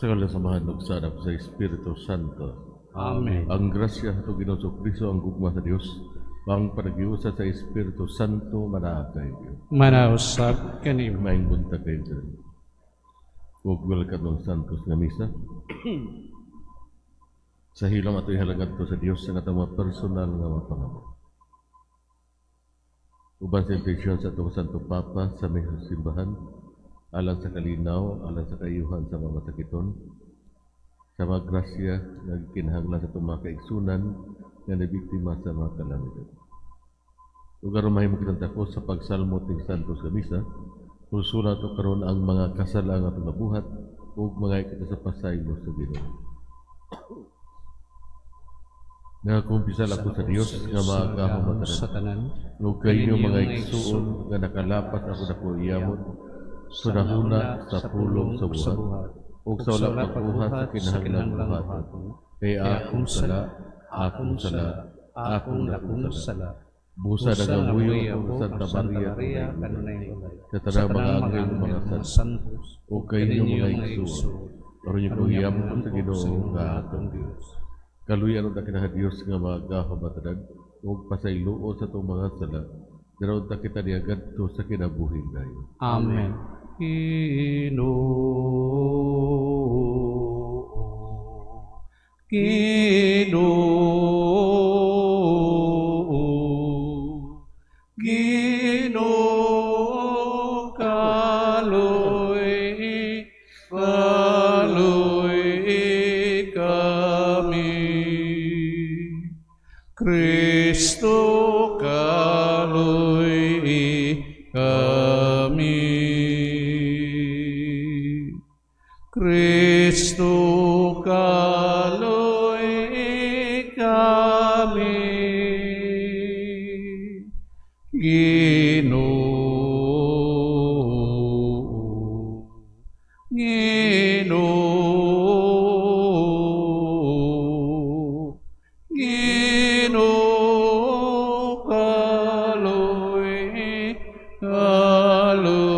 Sa ngalan sa Amahan ug sa Anak sa Espiritu Santo. Amen. Ang grasya sa Ginoo Kristo, ang gugma sa Dios, ang panaghiusa sa Espiritu Santo manaa kayo. Manausab kanimo. Maayong buntag kayo dyan. Ug welcome ng Santos nga Misa. Sa hilom ato ihalagad to sa Dios sa atong mga personal nga mga pangamuyo. Uban sa intensyon sa atong Santo Papa sa may simbahan, alang sa kalinaw, alang sa kaayuhan sa mga masakiton, sa mga grasya nga kinahanglan sa atong mga kaigsunan nga nabiktima sa mga kalamidad. Ug aron mahimo kitang takos sa pagsalmo ting Santos nga Misa, konsulan to karon ang mga kasala nga atong nabuhat ug mga kita sa pasaylo sa Ginoo. Nagakumpisal ako sa Dios nga makagagahom sa tanan. Tanan. Ug kaninyo, mga igsuon, nga nakalapas ako dako iyamot sa hunahuna, sa pulong, sa buhat ug sa wala pagbuhat sa kinahanglang buhaton. Kay akong sala, akong sala, akong dakong sala. Busa nagamuyo ako sa Santa Maria kanunay sa tanang mga anghel, mga santos, ug kaninyo, mga igsuon, aron inyo kong hiyamot sa Ginoo nga atong Diyos. Kaluyan unta kita sa Dios nga makagagahom tanan ug pasayloon sa atong mga sala. Dira unta kita niagadto sa kinabuhing dayon. Amen. Ginoo, Ginoo, Ginoo, kaloy, kaloy kami. Kristo, kaloy kami. Kristo, kaloy kami. Ginoo, Ginoo, Ginoo, kaloy, kaloy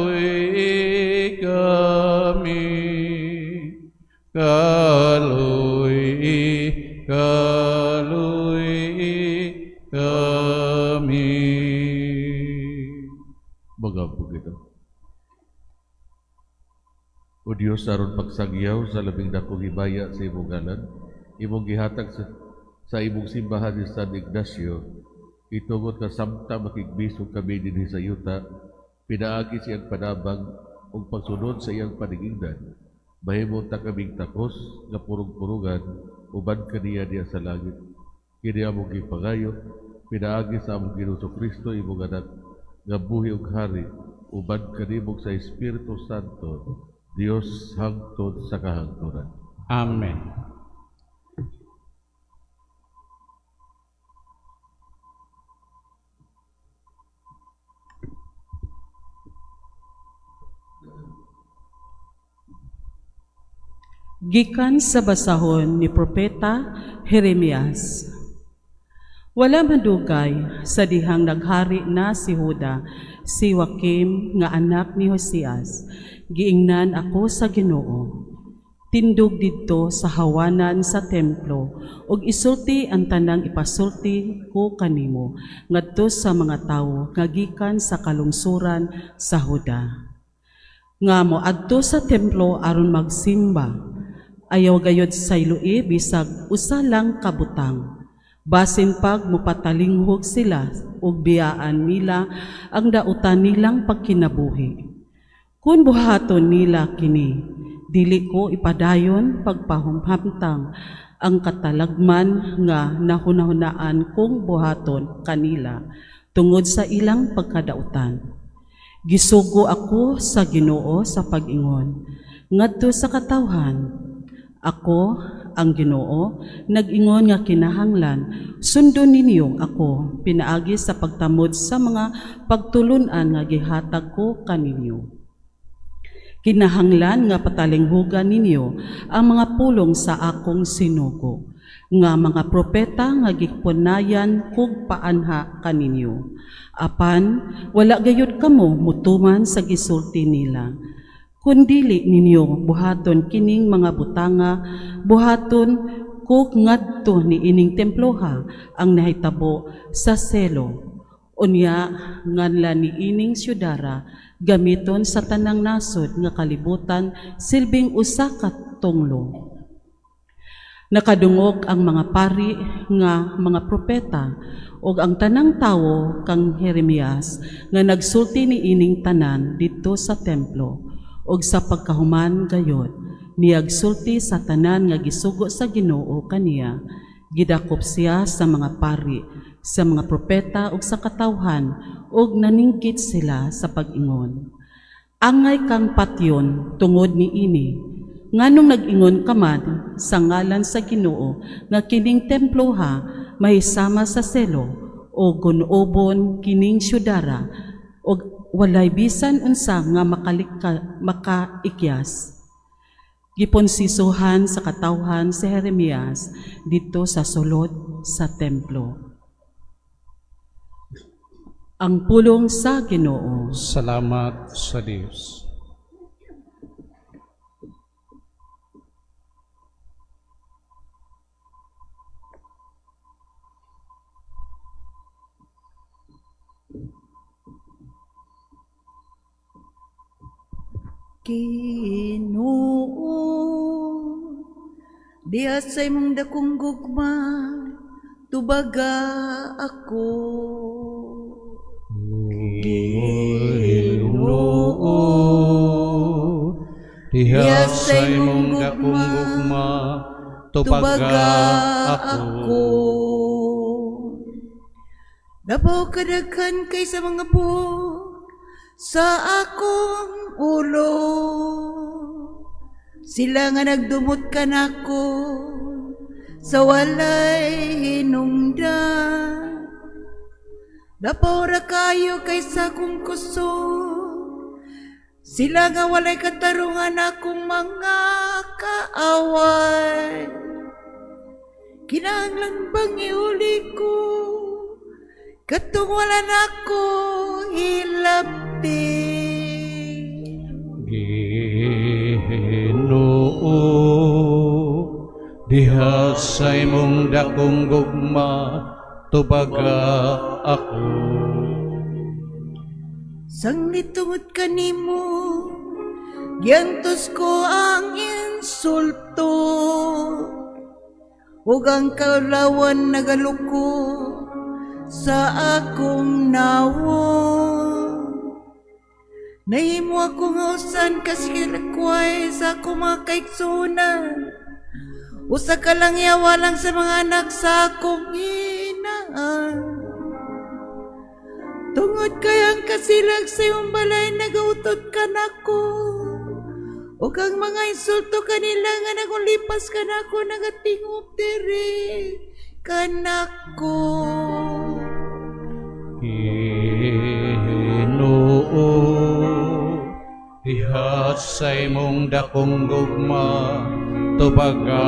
kami. Kaloy, kaloy kami. Mag-ampo kita. O Dios, aron pagsangyaw sa labing dakong himaya sa imong ngalan, imong gihatag sa imong simbahan ni San Ignacio, itugot nga samtang makigbisog kami dinhi sa yuta, pinaagi sa iyang panabang ug pagsunod sa iyang panigingdan, mahimo ta kaming takos nga purong-purungan uban kaniya diya sa langit. Kini among gipangayo pinaagi sa among Ginoo Kristo, imong Anak, nga buhi ug hari uban kanimo sa Espiritu Santo, Dios hangtod sa kahangturan. Amen. Gikan sa basahon ni Propeta Jeremias. Wala madugay sa dihang naghari na si Juda, si Joaquim nga anak ni Josias, giingnan ako sa Ginoo. Tindog didto sa hawanan sa templo ug isulti ang tanang ipasulti ko kanimo ngadto sa mga tawo nga gikan sa kalungsuran sa Juda nga moadto sa templo aron magsimba. Ayaw gayod sayloi bisag usa lang ka butang. Basin pag mopatalinghog sila ug biyaan nila ang dautan nilang pagkinabuhi. Kung buhaton nila kini, dili ko ipadayon pagpahumhamtang ang katalagman nga nahunahunaan kong buhaton kanila tungod sa ilang pagkadautan. Gisugo ako sa Ginoo sa pag-ingon ngadto sa katawhan. Ako ang Ginoo nag-ingon nga kinahanglan sundon ninyo ako pinaagi sa pagtamod sa mga pagtulun-an nga gihatag ko kaninyo. Kinahanglan nga patalinghugan ninyo ang mga pulong sa akong sinugo, nga mga propeta nga gipunayan kog paanha kaninyo. Apan wala gayud kamo mutuman sa gisulti nila. Kun dili ninyo buhaton kining mga butanga, buhaton ko ngadto ni ining temploha ang nahitabo sa Silo. Unya nganlan ni ining syudara gamiton sa tanang nasod nga kalibutan silbing usa ka tunglo. Nakadungog ang mga pari nga mga propeta ug ang tanang tawo kang Jeremias nga nagsulti ni ining tanan didto sa templo, ug sa pagkahuman gayod niyagsulti sa tanan nga gisugo sa Ginoo kaniya. Gidakop siya sa mga pari, sa mga propeta ug sa katawhan, ug naningkit sila sa pag-ingon: "Angay kang patyon tungod ni ini. Nganong nag-ingon ka man sa ngalan sa Ginoo nga kining temploha mahisama sa Silo o gunobon kining syudara og walay bisan unsa nga makaikyas?" Giponsisuhan sa katawhan si Jeremias didto sa sulod sa templo. Ang pulong sa Ginoo. Salamat sa Dios. Ginoo, diha sa imong dakong gugma, tubaga ako. Ginoo, diha sa imong dakong gugma, tubaga ako. Labaw kadaghan kaysa mga buhok sa akong ulo. Sila nga nagdumot kanako sa walay hinungdan. Labaw ra kayo kaysa akong kusog. Sila nga walay katarungan akong mga kaaway. Kinahanglan bang iuli ko katong wala nako hilabti? Ginoo, diha sa imong dakong gugma, tubaga ako. Sanglit tungod kanimo, giantos ko ang insulto, ug ang kaulawan nagaluko sa akong nawong. Nahimo ako nga usan kasilakway sa akong mga kaigsuonan. Usa ka lang yawa lang sa mga anak sa akong inaan. Tungod kay ang kasilag sa imong balay nagautot ka nako, ug ang mga insulto kanila nga nagulipas ka nako nagatingob diri kanako. Ginoo, diha sa imong dakong gugma, tubaga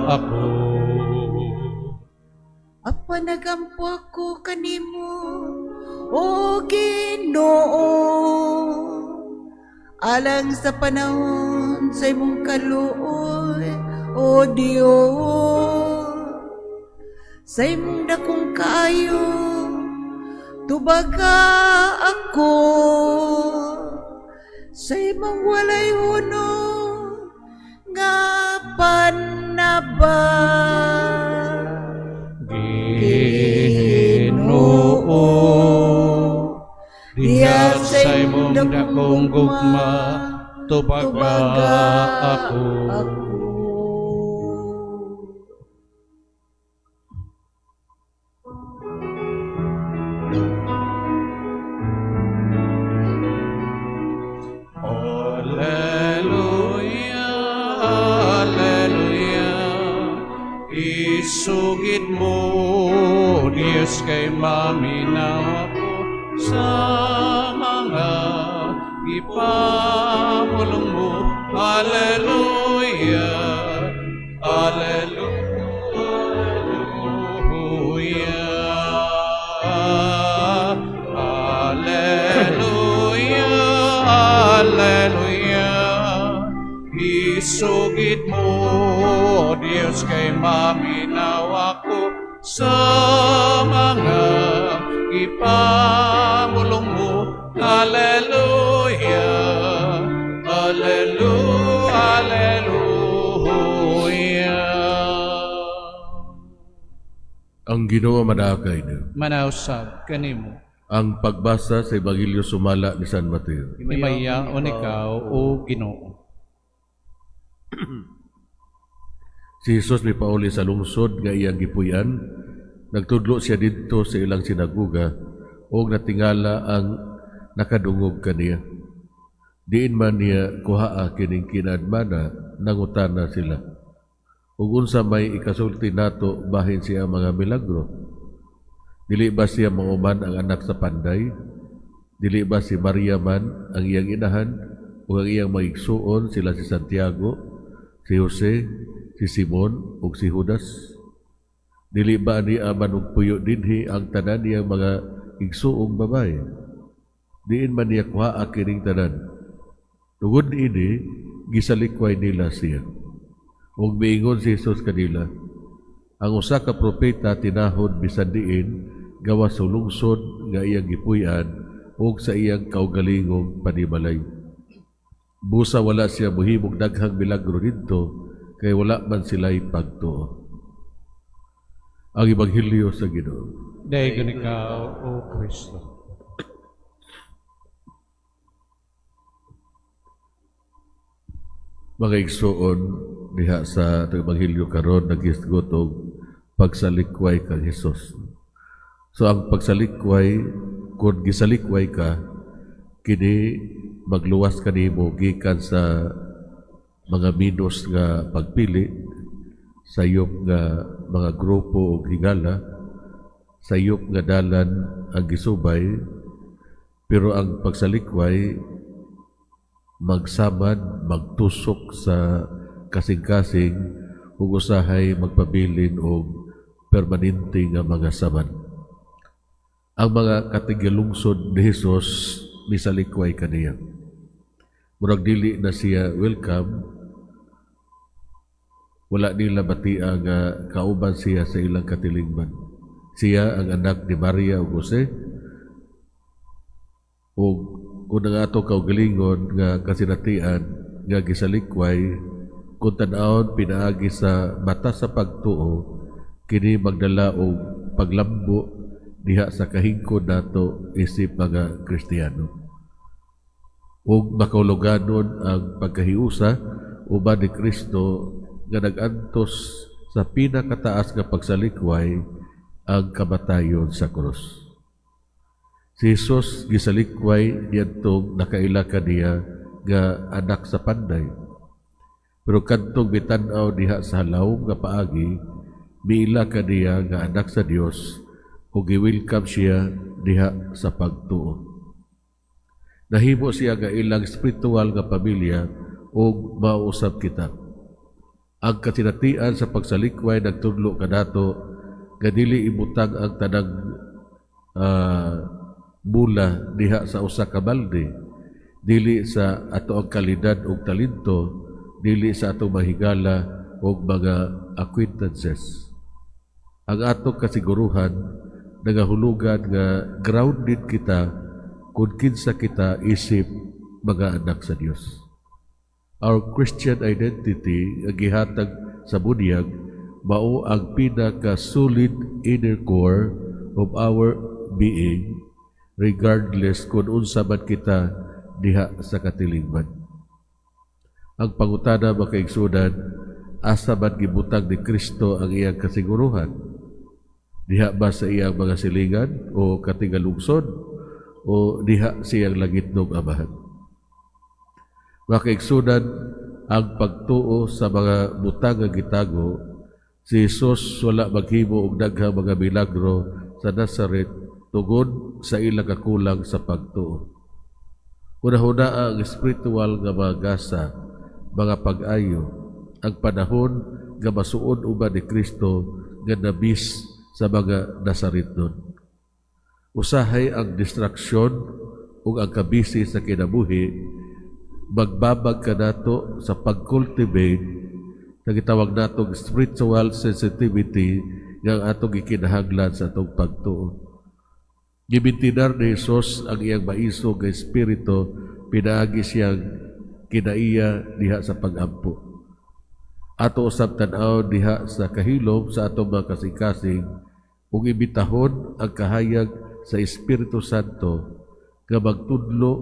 ako. Apan nagampo ako kanimo, o Ginoo, alang sa panahon sa imong kaluoy, o Dios. Sa imong dakong kaayo, tubaga ako. Sa imong walay hunong nga panabang. Ginoo, diha sa imong dakong gugma, tubaga ako. Alleluia, alleluia, isugid mo, Diyos, kay maminaw ako sa mga gipamulong mo. Alleluia, alleluia, alleluia, alleluia. Sugid mo, Diyos, kay maminaw ako sa mga ipamulong mo. Hallelujah, Hallelujah, Hallelujah. Ang Ginoo manaa kaninyo. Manausab kanimo. Ang pagbasa sa Ebanghelyo sumala ni San Mateo. Himayaon ikaw, o Ginoo. Si Jesus mipauli sa lungsod nga iyang gipuy-an, nagtudlo siya didto sa ilang sinaguga ug natingala ang nakadungog kaniya. Diin man niya kuhaa kining kinaadmana, nangutana sila. Ug unsa may ikasulti nato bahin siya mga milagro? Dili ba siya mauman ang anak sa panday? Dili ba si Maria man ang iyang inahan ug ang iyang mga igsuon sila si Santiago, si Jose, si Simon ug si Judas? Dili ba niya man og puyo dinhi ang tanan niyang mga igsuong babaye? Diin man niya kuhaa kining tanan? Tungod niini, gisalikway nila siya. Ug miingon si Jesus kanila, ang usa ka propeta tinahod bisan diin gawas sa lungsod nga iyang gipuy-an ug sa iyang kaugalingong panimalay. Busa wala siya mohimong daghang milagro didto kay wala man sila'y pagtuo. Ang Ebanghelyo sa Ginoo. Daygon ikaw, O Kristo. Mga igsuon diha sa Ebanghelyo karon naghisgot og pagsalikway kang Hesus. So ang pagsalikway, kung gisalikway ka, kini magluwas kanimo gikan sa mga minus nga pagpili, sayop nga mga grupo og higala, sayop nga dalan ang gisubay, pero ang pagsalikway magsamad, magtusok sa kasing-kasing ug usahay magpabilin og permanente nga mga samad. Ang mga katigilungsod ni Hesus misalikway kaniya. Murag dili na siya welcome, wala nila batia nga kauban siya sa ilang katilingban. Siya ang anak ni Maria ug Jose, ug kung ang ato kaugalingon nga kasinatian nga gisalikway, kung tan-awon pinaagi sa mata sa pagtuo, kini magdala og paglambo diha sa kahingkon nato isip mga Kristiyano. Ug makauluganon ang pagkahiusa uban ni Kristo nga nag-antos sa pinakataas nga pagsalikway, ang kamatayon sa krus. Si Jesus gisalikway niadtong nakaila kaniya nga anak sa panday. Pero kadtong mitan-aw diha sa halawom nga paagi, miila kaniya nga anak sa Dios ug gi-welcome siya diha sa pagtuo. Nahimo siya nga ilang spiritual nga pamilya ug mausab kita. Ang kasinatian sa pagsalikway nagtudlo kanato nga dili ibutang ang tanang bula diha sa usa ka balde, dili sa ato ang kalidad ug talento, dili sa atong mahigala ug mga acquaintances. Ang atong kasiguruhan nagahulugan nga grounded kita kung kinsa kita isip mga anak sa Dios. Our Christian identity ang gihatag sa bunyag mao ang pinaka-solid inner core of our being, regardless kung unsa man kita diha sa katilingban. Ang pangutana mga kaigsunan, asa man gibutang ni Kristo ang iyang kasiguruhan? Diha ba sa iyang mga silingan o katigalungsod, o diha siyang langitnong amahan? Mga kaigsunan, ang pagtuo sa mga butang nga gitago, si Jesus wala maghimo og daghang mga milagro sa Nazaret tungod sa ilang kakulang sa pagtuo. Hunahuna ang spiritual nga mga gasa, mga pag-ayo, ang panahon nga masuod uban ni Kristo nga nabis sa mga Nazaretnon. Usahay ang distraksyon ug ang kabisi sa kinabuhi, magbabag kanato sa pag-cultivate Sa gitawag natong spiritual sensitivity nga ang atong gikinahanglan sa atong pagtuo. Gibintinar ni Jesus ang iyang maisog nga espiritu, pinaagi siyang kinaiya diha sa pag-ampo. Ato usab tan-aw diha sa kahilom sa atong mga kasing-kasing ug imbitahon ang kahayag sa Espiritu Santo nga magtudlo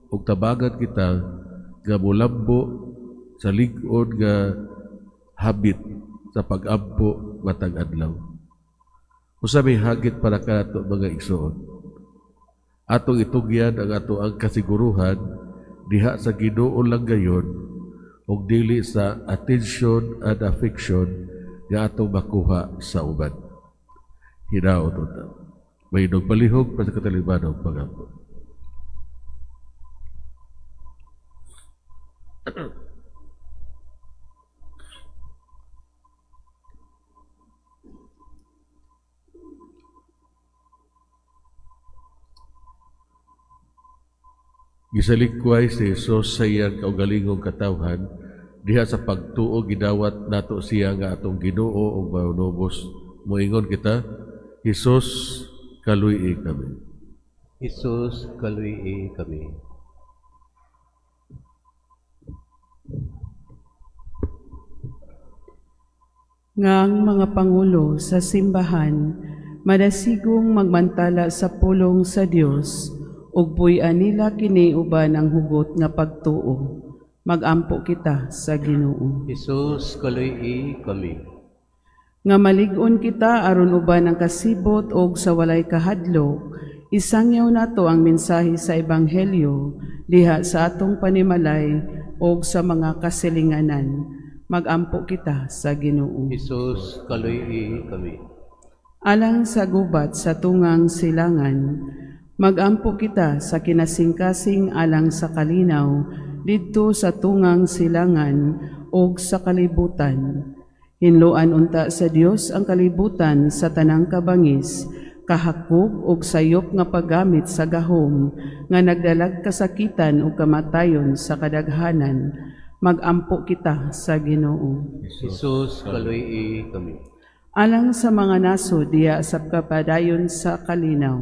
ug tabangan kita nga molambo sa lig-on nga habit sa pag-ampo matag adlaw. Usa may hagit para kanato mga igsoon. Atong itugyan ang ato ang kasiguruhan diha sa Ginoo lang gayon ug dili sa attention and affection nga atong makuha sa uban. Hinaot unta. Mainog palihog pa sa katalibanong pag-ampo. Gisalikway si Jesus sa iyang kaugalingong katawhan diha sa pagtuo gidawat nato siya nga atong Ginoo ug manunubos. Moingon kita, Jesus, kaluy-i kami. Jesus, kaluy-i kami. Nga ang mga pangulo sa simbahan madasigong magmantala sa pulong sa Dios ug buy-an nila kini uban ang hugot nga pagtuo. Magampo kita sa Ginoo. Jesus, kaluy-i kami. Nga malig-on kita aron uban ang kasibot og sa walay kahadlok, isangyaw nato ang mensahe sa ebanghelyo diha sa atong panimalay og sa mga kasilinganan. Magampo kita sa Ginoo. Jesus, kaluy-i kami. Alang sa gubat sa tungang silangan, magampo kita sa kinasingkasing alang sa kalinaw didto sa tungang silangan og sa kalibutan. Hinloan unta sa Dios ang kalibutan sa tanang kabangis, kahakog og sayop nga paggamit sa gahom nga nagdalag kasakitan ug kamatayon sa kadaghanan. Magampo kita sa Ginoo. Jesus, kaluy-i kami. Alang sa mga nasod diya sa kapadayon sa kalinaw,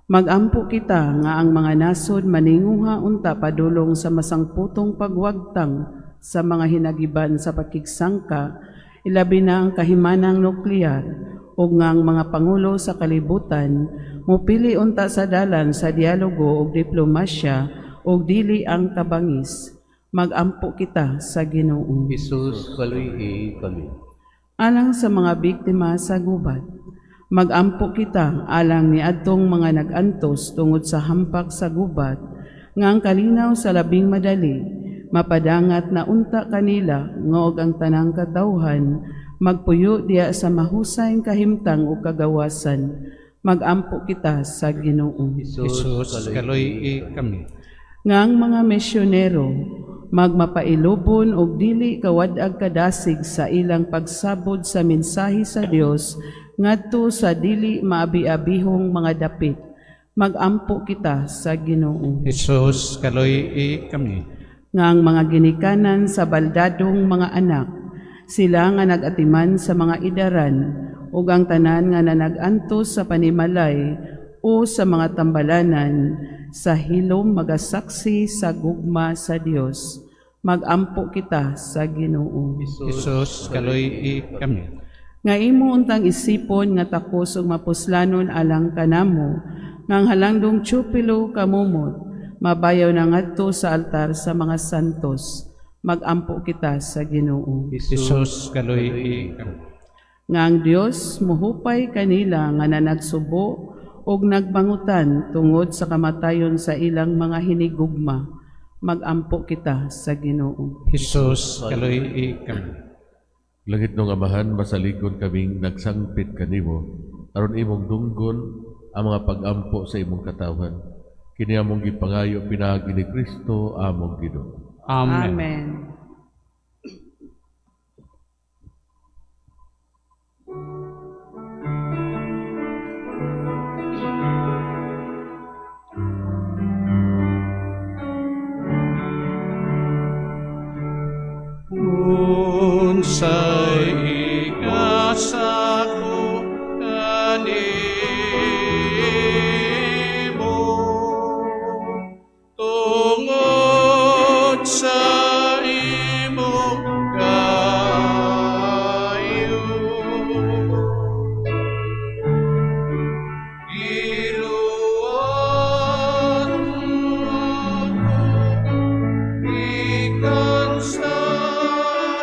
magampo kita nga ang mga nasod maninguha unta padulong sa masangputong pagwagtang sa mga hinagiban sa pakigsangka, ilabi na ang kahimanang nuklear, ug nga ang mga pangulo sa kalibutan mupili unta sa dalan sa dialogo ug diplomasya ug dili ang kabangis. Magampo kita sa Ginoo. Jesus, kaluy-i kami. Alang sa mga biktima sa gubat, magampo kita alang niadtong mga nag-antos tungod sa hampak sa gubat, nga ang kalinaw sa labing madali, mapadangat na unta kanila nga og ang tanang katawhan magpuyo diya sa mahusay kahimtang o kagawasan. Magampo kita sa Ginoo. Jesus, kaluy-i kami. Nga ang mga misyonero magmapailubon og dili kawad-ag kadasig sa ilang pagsabod sa mensahe sa Dios ngadto sa dili maabi-abihong mga dapit. Magampo kita sa Ginoo. Jesus, kaluy-i kami. Nga ang mga ginikanan sa baldadong mga anak, sila nga nag-atiman sa mga idaran, ug ang tanan nga nanag-antos sa panimalay o sa mga tambalanan, sa hilom magasaksi sa gugma sa Dios. Magampo kita sa Ginoo. Jesus, kaluy-i kami. Nga imo untang isipon nga takos ug mapuslanon alang kanamo, nga ang halangdong tupelo kamumot, mabayaw na ngadto sa altar sa mga santos. Magampo kita sa Ginoo. Jesus, kaluy-i kami. Nga ang Dios muhupay kanila nga nanagsubo ug nagbangutan tungod sa kamatayon sa ilang mga hinigugma. Magampo kita sa Ginoo. Jesus, kaluy-i kami. Langit nung Amahan, masaligon kaming nagsangpit kanimo aron imong dunggon ang mga pag-ampo sa imong katawhan. Kini among gipangayo pinaagi ni Kristo among Ginoo. Amen. Amen. Unsay igasa ko kanimo tungod sa imong kaayo. Giluwas mo ako gikan sa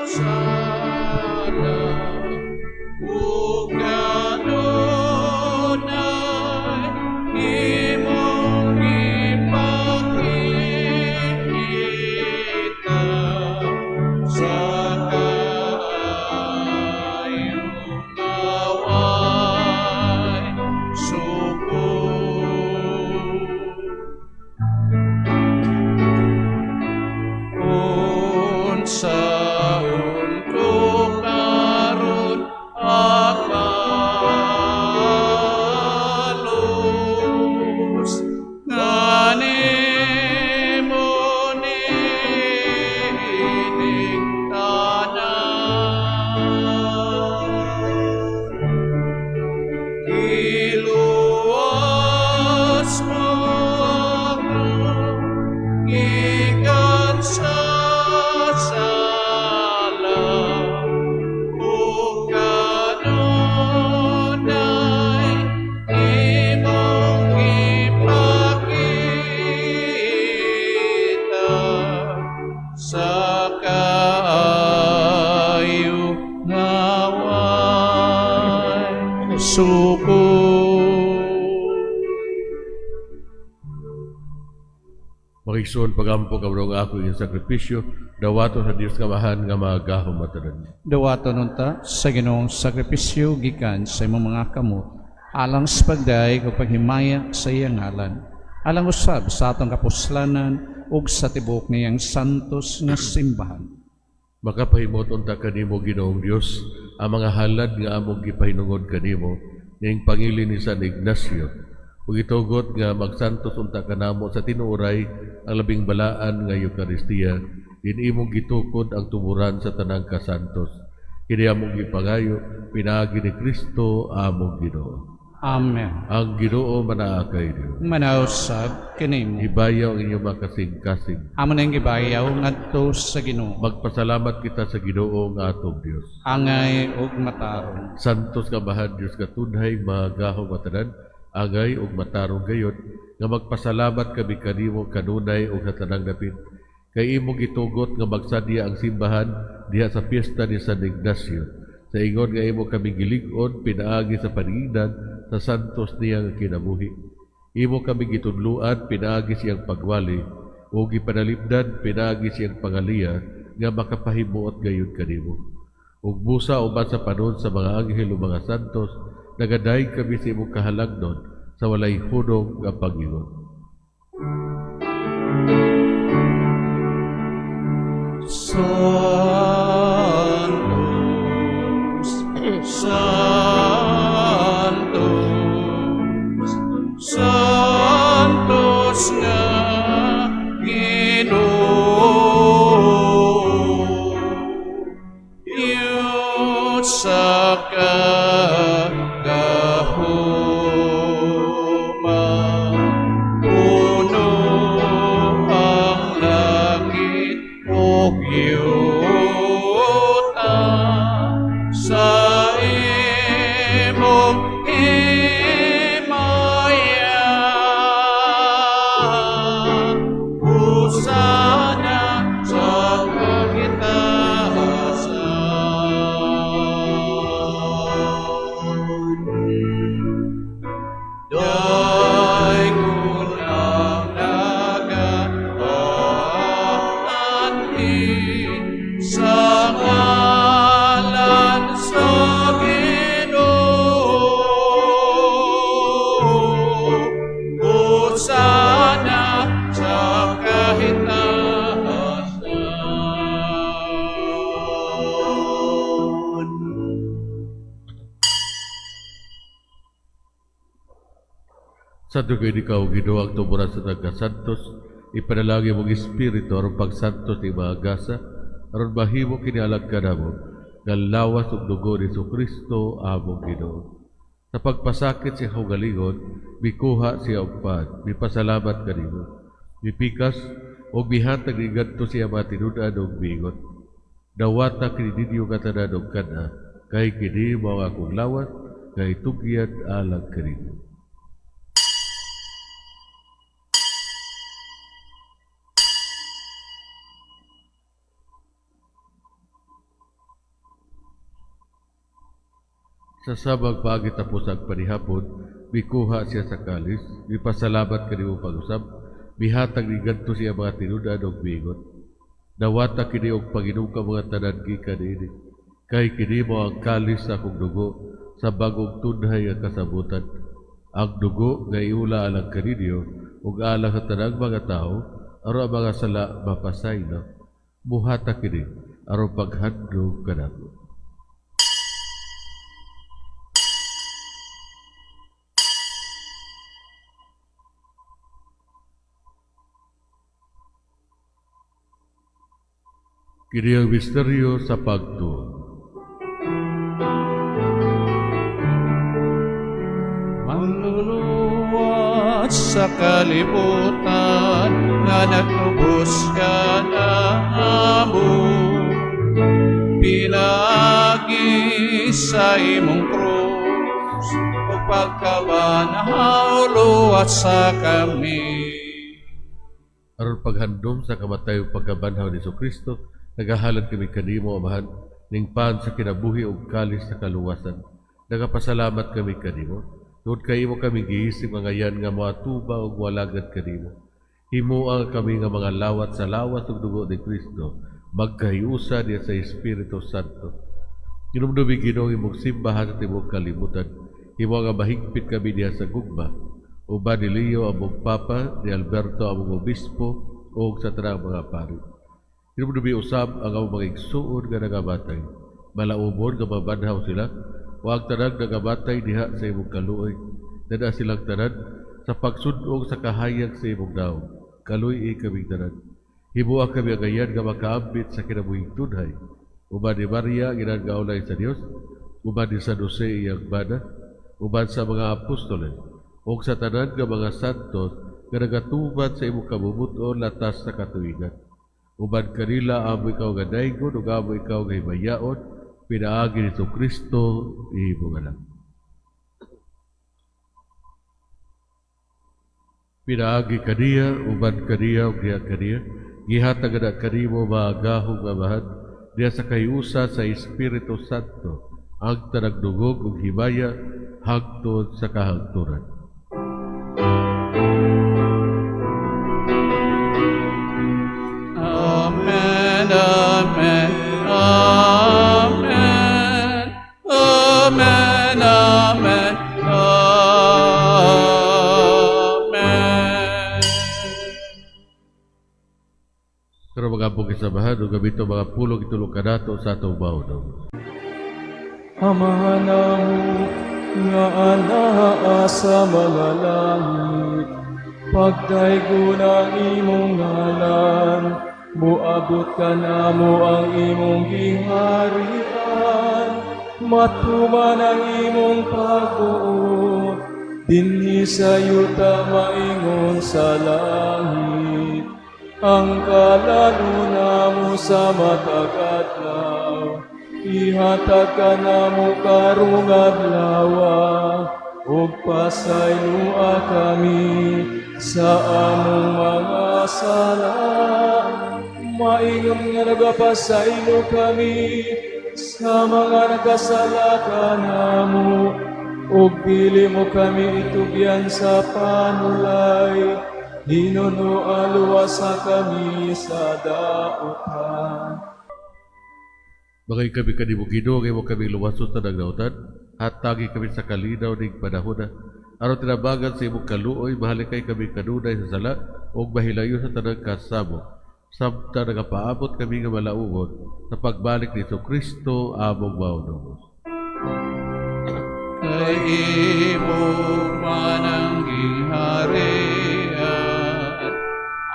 sala ug kanunay imong gipakita sa kaayo nga way suko. Unsaon ko karon akalos nga nimo nining tanan? Giluwas mo ako gikan sa sala ug kanunay imong gipakita sa kaayo nga way suko. Mga igsoon, pagampo kabro nga ako iyong sakripisyo, dawaton sa Dios nga Amahan nga magahom matanan. Dawaton unta sa Ginoong sakripisyo gikan sa imong mga kamot, alang sa pagdayeg ug paghimaya sa iyang ngalan, alang usab sa atong kapuslanan ug sa tibuok niyang santos nga simbahan. Makapahimot unta kanimo, Ginoong Dios, ang mga halad nga among gipahinungod kanimo ning pangilin ni San Ignacio, ug itugot nga magsantos unta kanamo sa tinuoray ang labing balaan nga Eukaristiya din imong gitukod ang tumuran sa tanang kasantos. Kini among gipangayo pinaagi ni Kristo among Ginoo. Amen. Ang Ginoo manaa kay Dios. Manausab kanimo. Ibayaw ang inyong mga kasing-kasing. Amo nang gibayaw ngadto sa Ginoo. Magpasalamat kita sa Ginoo nga atong Dios. Angay ug matarong. Santos nga Amahan, Dios nga tunhay magahom matanan, angay ug matarong gayod nga magpasalamat kami kanimo kanunay ug sa tanang dapit. Kay imong gitugot nga magsadya ang simbahan diha sa piyesta ni San Ignacio. Sa ingon nga imo kami gilig-on pinaagi sa paningnan sa santos niya nga kinabuhi. Imo kami gitudluan pinaagi siyang pagwali o gipanalipdan pinaagi siyang pangaliya nga makapahimuot gayud kanimo. Ug busa uban sa panon sa mga anghel ug mga santos, nagadayeg kami sa imong kahalangdon sa walay hunong nga pag-ingon. Santos, Santos, Santos nga Ginoo, Dios sa kagahoma, puno ang langit ug yuta sa imong himaya. Hosana sa kahitasan. Daygon ang nagaanhi sa ngalan sa Ginoo. Hosana sa kahitasan. Sa dugoy ni ikaw, Ginoo, ang tumuran sa nagkasantos, ipanalangin mong espiritu aron pagsantos ni mga gasa, aron mahimo kini alang kanamo, nga nga lawas ug dugo ni Kristo among Ginoo. Sa pagpasakit sa kaugalingon, mikuha siya og pan, mipasalamat kanimo, mipikas ug mihatag ni ngadto siya mga tinud-an og miingon: Dawata kini ninyo nga tanan og kan-a, kay kini mao ang akong lawas nga itugyan alang kaninyo. Sa samang paagi tapos ang panihapon, mikuha siya sa kalis, mipasalamat kanimo pag-usab, mihatag ni ngadto siya mga tinud-an og miingon: Dawata kini og panginom ka mga tanan gikan niini, kay kini mao ang kalis sa akong dugo sa bag-ong tunhay nga kasabutan. Ang dugo nga iula alang kaninyo ug alang sa tanang mga tawo aron ang mga sala mapasaylo. Buhata kini aron paghandom kanako. Kini ang misteryo sa pagtuo. Manluluwas sa kalibutan nga nagtubos ka namo, pinaagi sa imong krus ug pagkabanhaw luwas sa kami. Aron paghandom sa kamatay ug pagkabanhaw ni Kristo, nagahalad kami kanimo, Amahan, ning pan sa kinabuhi ug kalis sa kaluwasan. Nagapasalamat kami kanimo, tungod kay imo kami giisip nga ngayan nga moatuba ug moalagad kanimo. Himoa kami nga mga lawat sa lawas ug dugo ni Kristo, magkahiusa niya sa Espiritu Santo. Hinumdumi Ginoo imong simbahan sa tibuok kalibutan. Himoa nga mahigpit kami diha sa gugma. Uban ni Leo among Papa, ni Alberto among Obispo, ug sa tanang mga pari. Hinumdumi usab ang among mga igsuon nga nagamatay. Malaubon nga mabanhaw sila, o ang tanang nagamatay diha sa imong kaluoy. Dada silang tanan sa pagsud-ong sa kahayag sa imong daog. Kaluoy kaming tanan. Himoa kami ang gayan nga makaambit sa kinabuhing tunhay. Uban ni Maria, ginang gaulay sa Dios, uban ni San Jose iyang bana, uban sa mga apostoles, ug sa tanan nga mga santos nga nagatuman sa imong kabubut-on latas sa katuigan. Uban kanila amo ikaw nga daygon ug amo ikaw nga himayaon, pinaagi ni Kristo imong anak. Pinaagi kaniya, uban kaniya ug diha kaniya, gihatag na kanimo maagahong Amahan, diha sa kahiusa sa Espiritu Santo, ang tanang dungog ug himaya hangtod sa kahangturan. Amen, amen, amen, amen, amen, amen. Pero mga ambog isamahan, ug gabito mga pulong itulong kanato sa atong maunong. Amahan namo nga anaa sa mga langit, pagdaygon ang imong ngalan, moabot kanamo ang imong giharian, matuman ang imong pagbuot, dinhi sa yuta maingon sa langit. Ang kalan-on namo sa matag adlaw, ihatag kanamo karong adlaw, ug pasayloa kami sa among mga sala, maingon nga nagapasaylo kami sa mga nagkasala kanamo, ug dili mo kami itugyan sa panulay, hinunoa luwasa kami sa dautan. Bagay kami kanimo Ginoo, imo kami luwasos sa nagdautan, hatagi kami sa kalinaw ning panahona. Aron tinabangan sa imong kaluoy, mahalikay kami kanunay sa sala ug mahilayo sa tanang kasamo. Samtang nagapaabot kami nga malaugon sa pagbalik ni Kristo among maunong. Kay imo man ang giharian,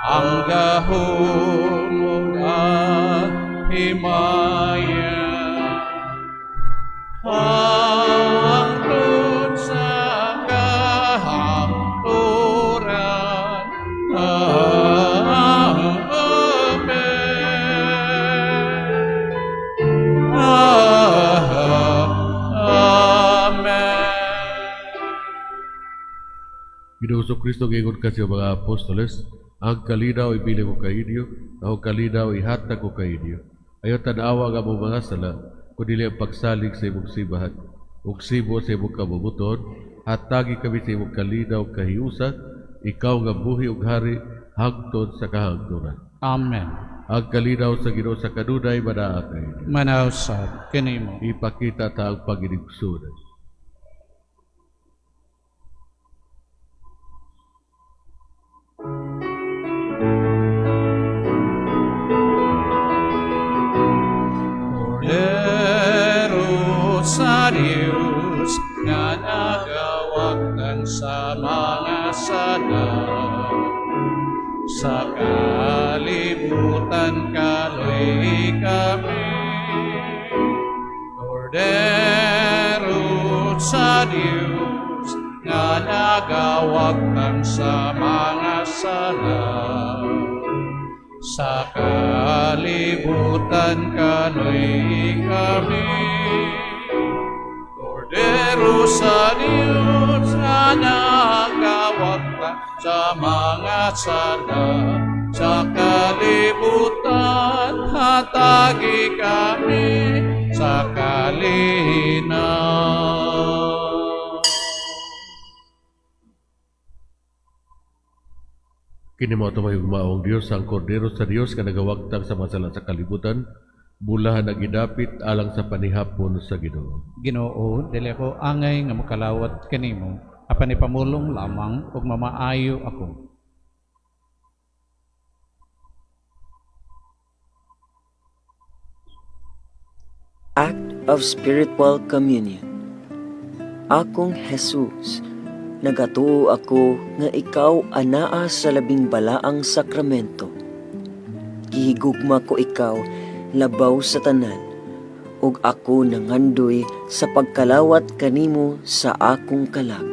ang gahom ug ang himaya. Hangtod sa kahangturan. Amen. Amen. Ginoong Kristo giingon ka sa mga apostoles, ang kalinaw ibilin ko kainyo, ang kalinaw ihatag ko kainyo. Ayaw tanawa nga mo mga sala, kun dili ang pagsalig sa imong simbahan. Ug sibo sa imong kabubuton, hatagi kami sa imong kalinaw kahiusa, ikaw nga buhi ug hari hangtod sa kahangturan. Amen. Ang kalinaw sa Ginoo sa kanunay manaa kainyo. Manaw sad kanimo. Ipakita ta ang panginigsunan. Kordero sa Diyos nga nagawagtang sa mga sala, sa kalibutan kaloy kami. Kordero sa Diyos nga nagawagtang sa mga sala, sa kalibutan kaloy kami. Kordero sa Diyos nga nagawagtang sa mga sala, sa kalibutan hatagi kami sa kalinaw. Kini mo ito mahigugmaong Diyos, ang Kordero sa Diyos nga nagawagtang sa mga sala sa kalibutan, bulahan ang gidapit alang sa panihapon sa Ginoo. Ginoo, dili ako angay nga mokalawat kanimo, apan ipamulong lamang ug mamaayo ako. Act of Spiritual Communion. Akong Jesus, nagatuo ako nga ikaw anaa sa labing balaang sakramento. Gihigugma ko ikaw labaw sa tanan, ug ako nangandoy sa pagkalawat kanimo sa akong kalag.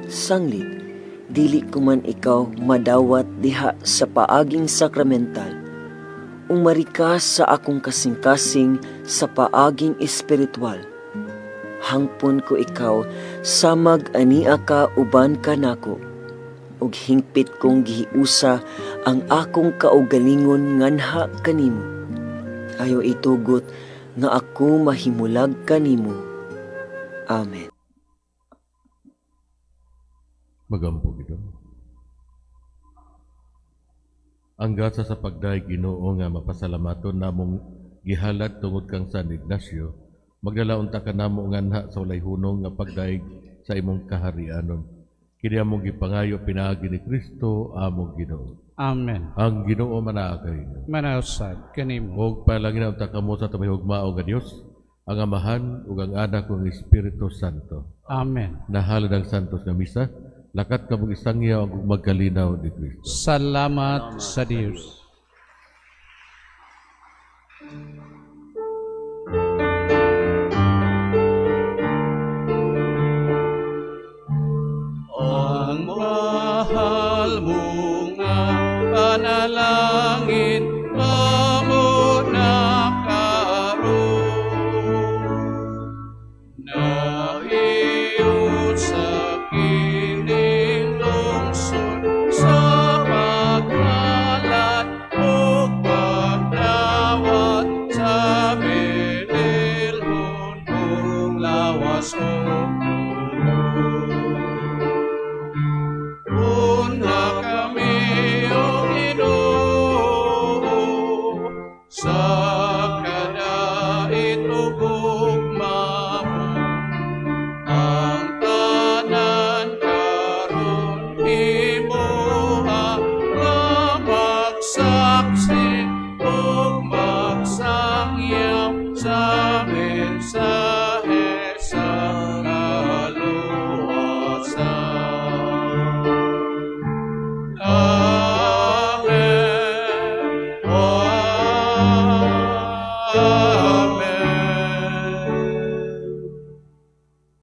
Sanglit, dili ko man ikaw madawat diha sa paaging sakramental, umari ka sa akong kasing-kasing sa paaging espiritual. Hangpon ko ikaw, samag ania ka uban ka nako, ug hingpit kong gihiusa ang akong kaugalingon nganha kanimo. Ayaw itugot nga ako mahimulag kanimo. Amen. Magampo gid. Ang gasa sa pagdayeg Ginoo nga mapasalamaton namong gihalad tungod kang San Ignacio, magdala unta ka namo nganha sa walay hunong nga pagdayeg sa imong kaharianon. Kini among gipangayo pinaagi ni Kristo among Ginoo. Amen. Ang Ginoo manaa kaninyo. Manaw sad kanimo. Og palangin unta kamo sa tumahigugmao nga Dios, ang Amahan ug ang Anak ug ang Espiritu Santo. Amen. Nahalad ang santos nga misa, lakat kamong isangyaw ang magkalinaw ni Kristo. Salamat sa Dios. Ang mahal mo nga panalangin, amo na karon. Nahiyo sa kining lungsod sa paghalat ug pagdawat sa binilhon kong lawas ug Una kami, O Ginoo, sa kadait ug gugma mo. Ang tanan karon himuha nga magsaksi ug magsangyaw sa mensahe.